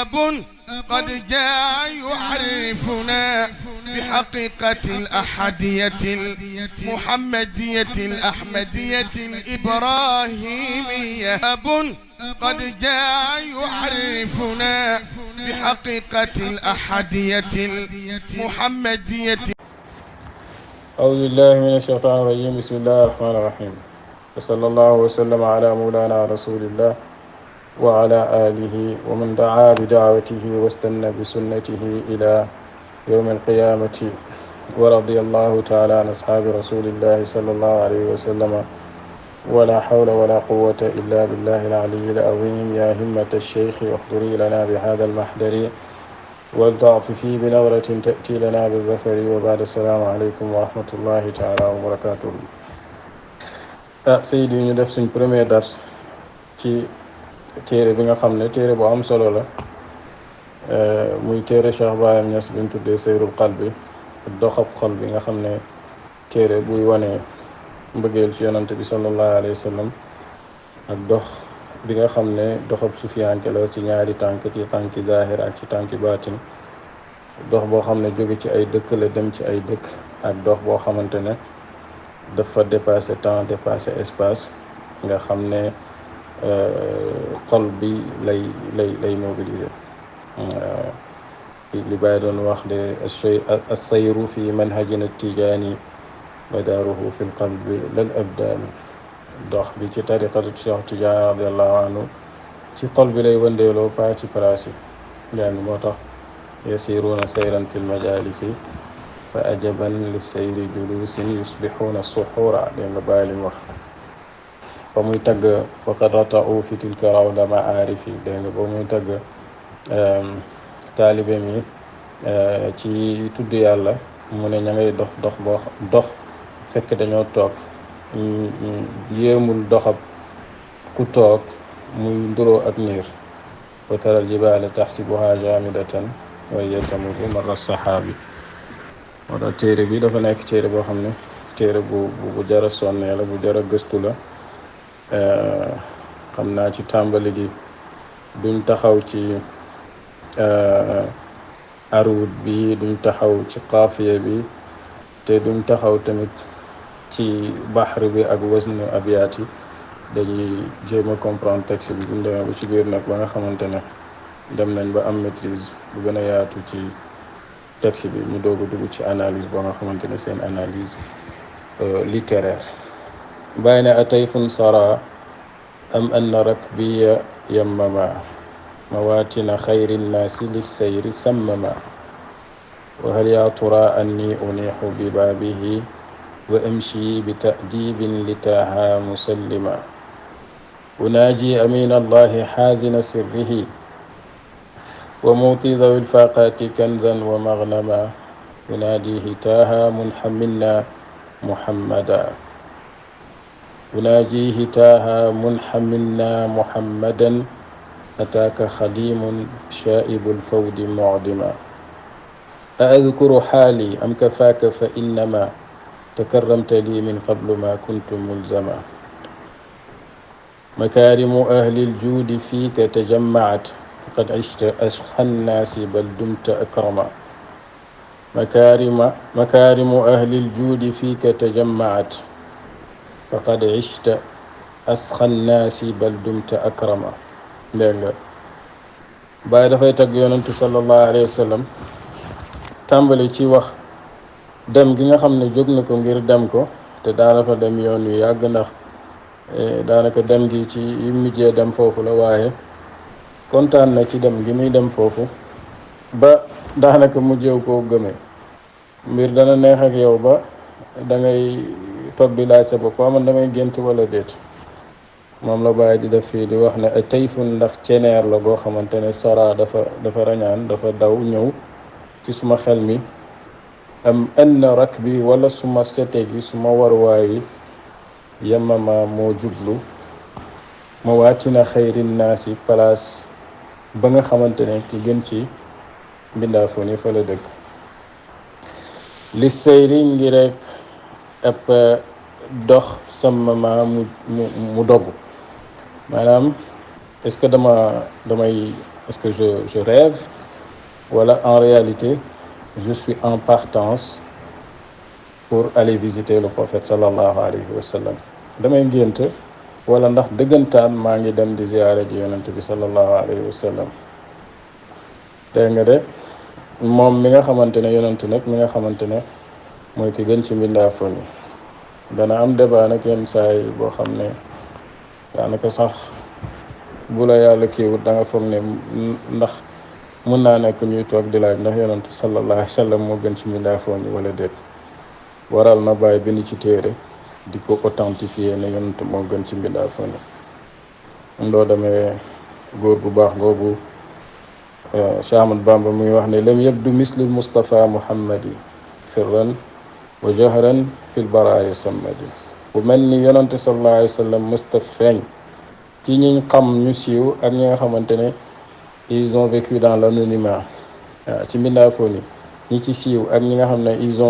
أب قد جاء يعرفنا بحقيقة الأحدية المحمدية الأحمدية الإبراهيمية. أب قد جاء يعرفنا بحقيقة الأحدية المحمدية. أعوذ بالله من الشيطان الرجيم. بسم الله الرحمن الرحيم، وصلى الله وسلم على مولانا رسول الله وعلى آله ومن دعا بدعوته واستنى بسنته إلى يوم القيامة. ورضي الله تعالى عن أصحاب رسول الله صلى الله عليه وسلم. ولا حول ولا قوة إلا بالله العلي العظيم. يا همة الشيخ احضري لنا بهذا المحضر ولتعطفي بنظرة تأتي لنا بالظفر. وبعد السلام عليكم ورحمة الله تعالى وبركاته. Seydi ñu def suñ premier dars ci téere bi nga xam ne téere bu am solo la, muy téere Cheikh Ibrahim Niass bi ñu tuddee Sayrul Qalbi, doxab xol bi nga xam ne téere buy wane mbëggeel ci yonante bi sallallahu alayhi wa sallam, ak dox bi nga xam ne doxab sufiyanke la ci ñaari tànk, ci tànki zaahir ak ci tànki baatin. dox boo xam ne jóge ci ay dëkk la dem ci ay dëkk, ak dox boo xamante ne dafa dépassé temps, dépassé espace, nga xam ne xol bi lay mobiliser. li Baay doon wax de as-sayru fi manhajina tijaani madaaruhu fi l-qalbi lal abdaani. dox bi ci tariqatu Cheikh Tidiane radiallahu anhu ci xol bi lay wëndeeloo, pas ci place yi. yaa ngi moo tax yasiruuna sayran fi lmajalisi fa ajaban li sayri julusin yusbixuuna suxuura. dégg nga bàyyi li mu wax ba muy tagg waqad rata'u fi tilka rawda maarifi. dégg nga ba muy tagg taalibe mi ci tudd yàlla, mu ne ña ngay dox fekk dañoo toog. yéemul doxab ku toog muy nduroo ak niir. wa taral jibaala taxsibuha jaamidatan wa hiya tamurru marra saxaabi. moo tax téere bi dafa nekk téere boo xam ne téere bu jara sonnee la, bu jara gëstu la. xam naa ci tàmbali gi duñ taxaw ci arud bi, duñ taxaw ci xaafiya bi, te duñ taxaw tamit ci baxr bi ak wasnu abiyaat yi. dañuy jéem a comprendre texte bi buñ demee ba ci biir nag, ba nga xamante ne dem nañ ba am maîtrise bu gën a yaatu ci texte bi, ñu doog a dugg ci analyse ba nga xamante ne seen analyse littéraire. bàyyi ne atayfun sara am anna rakbiya yammama mawaatina xayri nnaasi lissayri sammama wa hal yaa tura anni uniixu bi baabihi wa amshi bi ta'dibin litaaha musallima unaaji amin allahi xaazina sirrihi wa muuti dawi lfaaqaati kanzan wa maghnama unaadihi taaha munxamina muhammada unaajihi taaha munxamina muhammadan ataaka xadimun shaa'ibu lfawdi mucdima a adkuru xaali am kafaaka fa innama تكرمت لي من قبل ما كنت ملزما مكارم أهل الجود فيك تجمعت فقد عشت أسخى الناس بل دمت أكرما مكارم أهل الجود فيك تجمعت فقد عشت أسخى الناس بل دمت أكرما. léegi Baay dafay tagg Yonent sallallahu alayhi wa sallam, tàmbali ci wax dem gi nga xam ne jóg na ko ngir dem ko, te daanaka dem yoon yu yàgg, ndax daanaka dem gi ci mujjee dem foofu la, waaye kontaan na ci dem gi muy dem foofu ba daanaka mujjeew koo gëmee. mbir dana neex ak yow ba dangay toog di laaj sa bopp, man damay gént wala déet. moom la Baay di def fii di wax ne a tayfun, ndax ceneer la goo xamante ne sara dafa rañaan, dafa daw ñëw ci suma xel mi. am anna rakbi, wala suma sete gi, suma warwaay yi yamama moo jublu mawaatina xayri naasi, place ba nga xamante ne ki gën ci mbindaafoon yi fa la dëkk. li sayri ngi rek ab dox sama mu dogu. maanaam est-ce que damay est-ce que je rêve wala en réalité je suis en partance pour aller visiter le prophète sallallahu alayhi wa sallam. damay gént wala ndax dëggantaan maa ngi dem di ziyaare ji yonent bi sallallahu alayhi wa sallam. dégg nga de moom mi nga xamante ne yonent nag mi nga xamante ne mooy ki gën ci mbindaafon yi. dana am débat nag yenn saa yi boo xam ne daanaka sax bu la yàlla kiiwut da nga foog ne ndax mun naa nekk ñuy toog di laaj ndax yonent sallallahu alayhi wa sallam moo gën ci mbindaafon yi wala déet. waral na bàyyi bind ci téere di ko authentifier ne yonent moo gën ci mbindaafon yi. ndoo demee góor gu baax googu Cheikh Ahmad Bamba muy wax ne lam yabdu mislil Mustafa Muhammadi sirran wa jahran fil baraaya sammadi. bu mel ni yonante sallallahu alayhi wa sallam mësta feeñ ci ñi xam ñu siiw ak ñi nga xamante ne ils ont vécu dans l'anonymat. waaw ci mbindaafoon yi ñi ci siiw ak ñi nga xam ne ils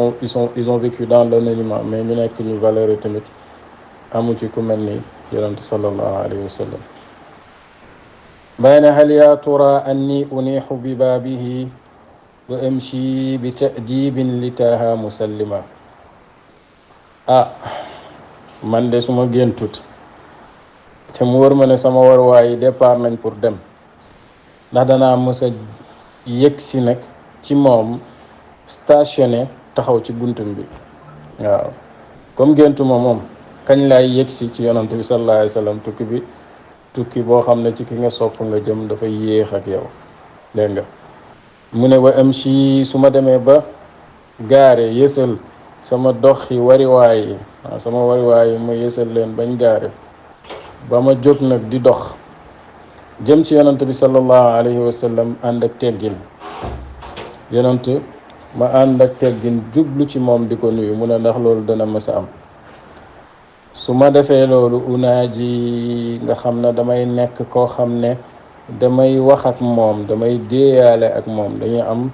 ont vécu dans l'anonymat mais ñu nekk ñu valeur tamit amu ci ku mel ni yonante sallallahu alayhi wa sallam. bayna hal ya tura anni uniixu bi baabihi wa amshi bi ta'dibin li taaha musallima. man de suma géntut te mu wër ma ne sama waruwaay yi départ nañ pour dem ndax danaa mës a yëg si nag ci moom stationné taxaw ci buntum bi. waaw comme géntuma moom kañ laay yëg si ci yonante bi sallallahu alayhi wa sallam tukki boo xam ne ci ki nga sopp nga jëm dafa yéex ak yow. dégg nga mu ne wa am si su ma demee ba gaare yësal sama doxi wariwaay yi sama wariwaay yi ma yësal leen bañ gaare ba ma jóg nag di dox jëm ci yonant bi sallallahu alayhi wa sallam ànd ak teggin. yonant ma ànd ak teggin jublu ci moom di ko nuyu mu ne ndax loolu dana mës a am. su ma defee loolu unaaji nga xam ne damay nekk koo xam ne damay wax ak moom damay déeyaale ak moom dañuy am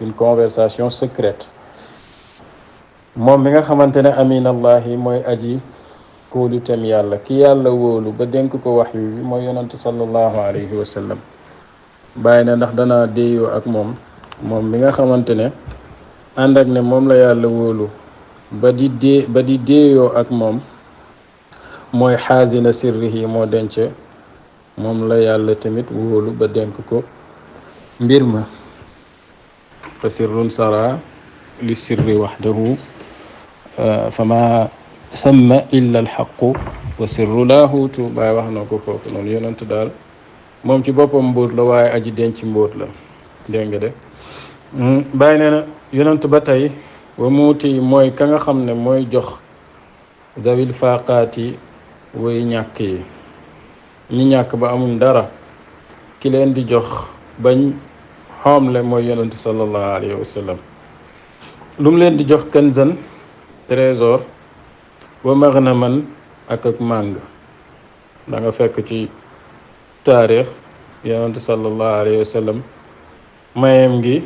une conversation secrète. moom mi nga xamante ne aminallahi mooy aji kóolutem yàlla ki yàlla wóolu ba dénk ko waxyu bi mooy yonantu sallallahu alayhi wa sallam. bàyyi na ndax danaa déeyoo ak moom mi nga xamante ne ànd ak ne moom la yàlla wóolu ba di déeyoo ak moom mooy xaazina sirrihi moo denc moom la yàlla tamit wóolu ba dénk ko mbir ma. fa sirrun sara li sirri waxdahu fama samma illa alxaqu wa sirru laahuutu. Baay wax na ko foofu noonu yonent daal moom ci boppam mbóot la waaye aji denc mbóot la. dégg nga de Baay nee na yonent ba tey wa muuti mooy ka nga xam ne mooy jox dawil faaqaati way ñàkk yi ñi ñàkk ba amuñ dara ki leen di jox bañ xamle mooy yonent sallallahu alayhi wa sallam. lu mu leen di jox kanzan trésor wa maghnaman ak màng. da nga fekk ci taarix yonent sallallahu alayhi wa sallam mayem gi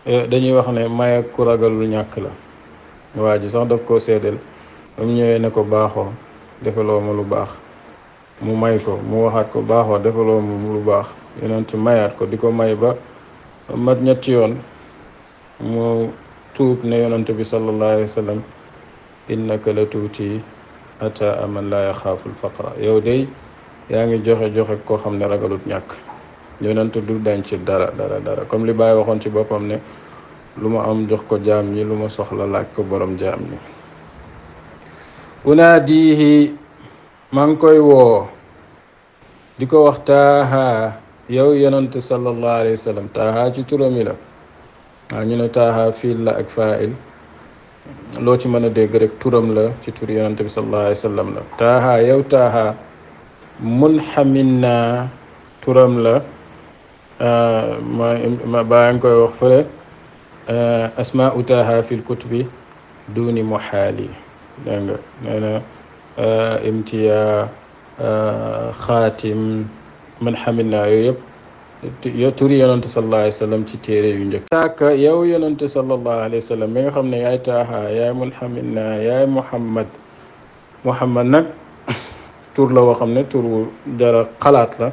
dañuy wax ne may ku ragalul ñàkk la. waa ji sax daf koo seedeel ba mu ñëwee ne ko baaxoo defaloo ma lu baax mu may ko mu waxaat ko baaxoo defaloo ma lu baax yonent mayaat ko di ko may ba mat ñetti yoon mu tuub ne yonent bi sallallahu alayhi wa sallam innaka la tuuti ata man la yaxaaful faqra. yow day yaa ngi joxe koo xam ne ragalut ñàkk. yonent du denc dara comme li Baay waxoon ci boppam ne lu ma am jox ko jaam ñi lu ma soxla laaj ko borom jaam ñi. unaadihi maa ngi koy woo di ko wax taaha yow yonent sallallahu alayhi wa sallam. taaha ci turami la ñu ne taaha fiil la ak faa'il loo ci mën a dégg rek turam la ci tur yonent bi sallallahu alayhi wa sallam la. taaha yow taaha munhamin na turam la. ma baa ngi koy wax fële asmaa'u taaha fil kutubi duni muhaali. dégg nga nee na imtiya xaatim man xamilnaa yooyu yëpp turi yonante sallallahu alayhi wa sallam ci téere yu njëkk. taaka yow yonante sallallahu alayhi wa sallam mi nga xam ne yaay taaha yaay man xamilnaa yaay muhammad nag tur la woo xam ne tur wu jara xalaat la.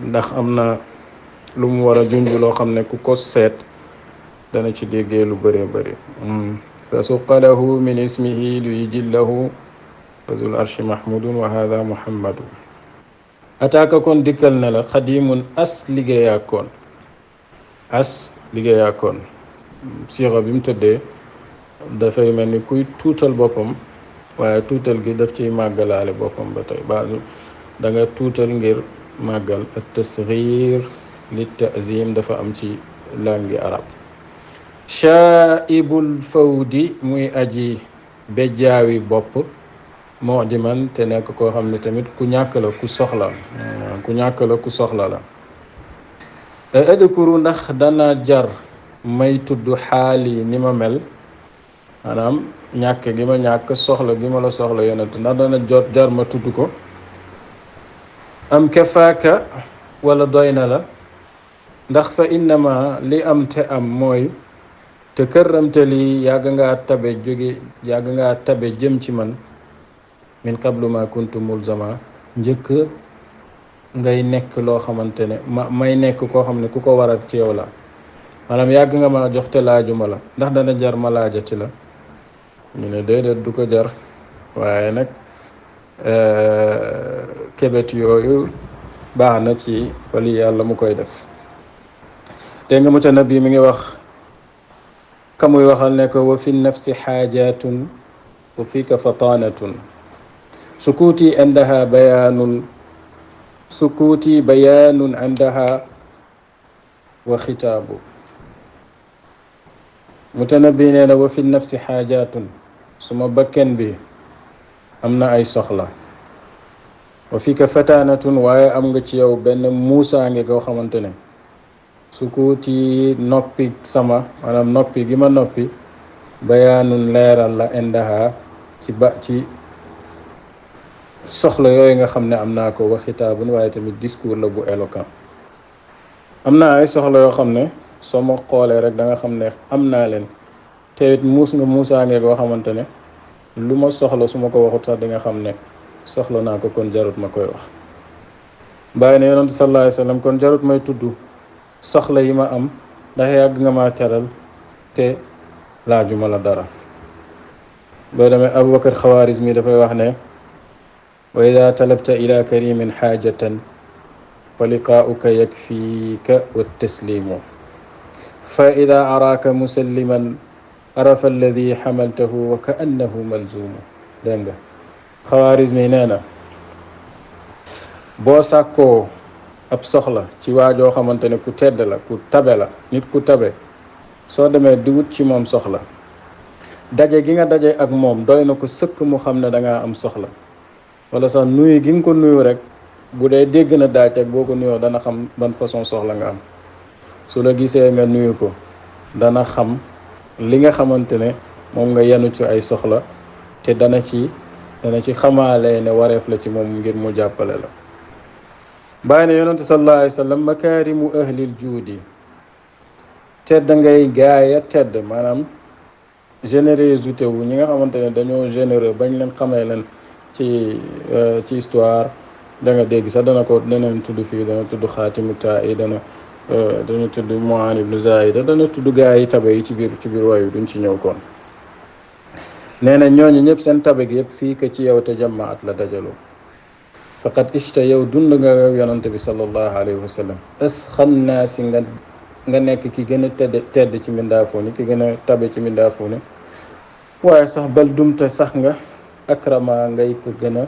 ndax am na lu mu war a junj loo xam ne ku ko seet dana ci déggee lu bëree bëri fa suqa lahu min ismihi lu yijillahu fa zul arshi mahmudun wa hada muhammadu ataaka kon dikkal na la xadimun as liggéeyaakoon siira bi mu tëddee dafay mel ni kuy tuutal boppam waaye tuutal gi daf ciy màggalaale boppam ba tey da nga tuutal ngir màggal ak tasghir li ta'zim dafa am ci langi arab shaaibul fawdi muy aji bejjaawi bopp mu'diman te nekk koo xam ne tamit ku ñàkk la ku soxla la adkuru ndax dana jar may tudd xaali ni ma mel maanaam ñàkk gi ma ñàkk soxla gi ma la soxla yonent ndax dana jar ma tudd ko am kafaaka wala doy na la ndax fa innama li am te am mooy te kërramte lii yàgg ngaa tabe jëm ci man min qablu ma kuntu mulzama njëkk ngay nekk loo xamante ne may nekk koo xam ne ku ko waral ci yow la maanaam yàgg nga ma jox te laajuma la ndax dana jar ma laajati la ñu ne déedéet du ko jar waaye nag kebet yooyu baax na ci wali yàlla mu koy def dégg nga Mutanabi mi ngi wax kamuy waxal ne ko wa fi nafsi xaajatun wa fika fatanatun sukuuti bayaanun indaha wa xitaabu Mutanabi nee na wa fi nafsi xaajatun suma bakken bi am na ay soxla wa fika fatanatun waaye am nga ci yow benn muusaa ngi koo xamante ne sukuuti noppi sama maanaam noppi gi ma noppi bayaanun leeral la indaha ci soxla yooyu nga xam ne am naa ko wa xitaabun waaye tamit discours la bu éloquent am naa ay soxla yoo xam ne soo ma xoolee rek da nga xam ne am naa leen te it muusaa ngi koo xamante ne lu ma soxla su ma ko waxut sax di nga xam ne soxla naa ko kon jarut ma koy wax bàyyi ne yonent sallallahu alayhi wa sallam kon jarut may tudd soxla yi ma am ndax yàgg nga ma teral te laajuma la dara boo demee Abubakar Xawaarismi dafay wax ne wa ida talabta ila karimin xaajatan fa liqaauka yakfiika wa taslimu fa ida araaka musalliman arafa alladi xamaltahu wa ka annahu malzumu dégg nga Xawaarismi nee na boo sàkkoo ab soxla ci waajoo xamante ne ku tedd la ku tabe la nit ku tabe soo demee di wut ci moom soxla daje gi nga daje ak moom doy na ko sëkk mu xam ne dangaa am soxla wala sax nuyu gi nga ko nuyu rek bu dee dégg na daaj ak boo ko nuyoo dana xam ban façon soxla nga am su la gisee nga nuyu ko dana xam li nga xamante ne moom nga yenu ci ay soxla te dana ci xamaale ne wareef la ci moom ngir mu jàppale la bàyyi ne yonente sallallahu alayhi wa sallam makaarimu ahlil juudi tedd ngay gaaya tedd maanaam générosité wu ñi nga xamante ne dañoo généreux bañ leen xamee leen ci histoire da nga dégg sax dana tudd fii dana tudd xaatimu taa yi dana tudd Mu'aan ibnu Zaayida dana tudd gaa yi tabe yi ci biir wayu duñ ci ñëw koon nee na ñooñu ñëpp seen tabe gi yëpp fii ka ci yow te jamaat la dajaloo faqad ishta yow dund nga yonante bi sallallahu alayhi wa sallam asxan naasi nga nekk ki gën a tedd ci mindaafooni ki gën a tabe ci mindaafooni waaye sax bal dumte sax nga akrama ngay ko gën a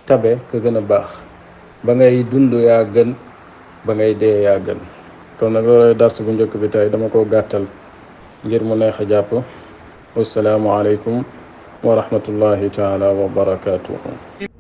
tabe ko gën a baax ba ngay dund yaa gën ba ngay dee yaa gën kon nag loolay dars bu njëkk bi tey dama ko gàttal ngir mu neex a jàpp wassalaamu aleykum wa rahmatullahi taala wa barakatuhu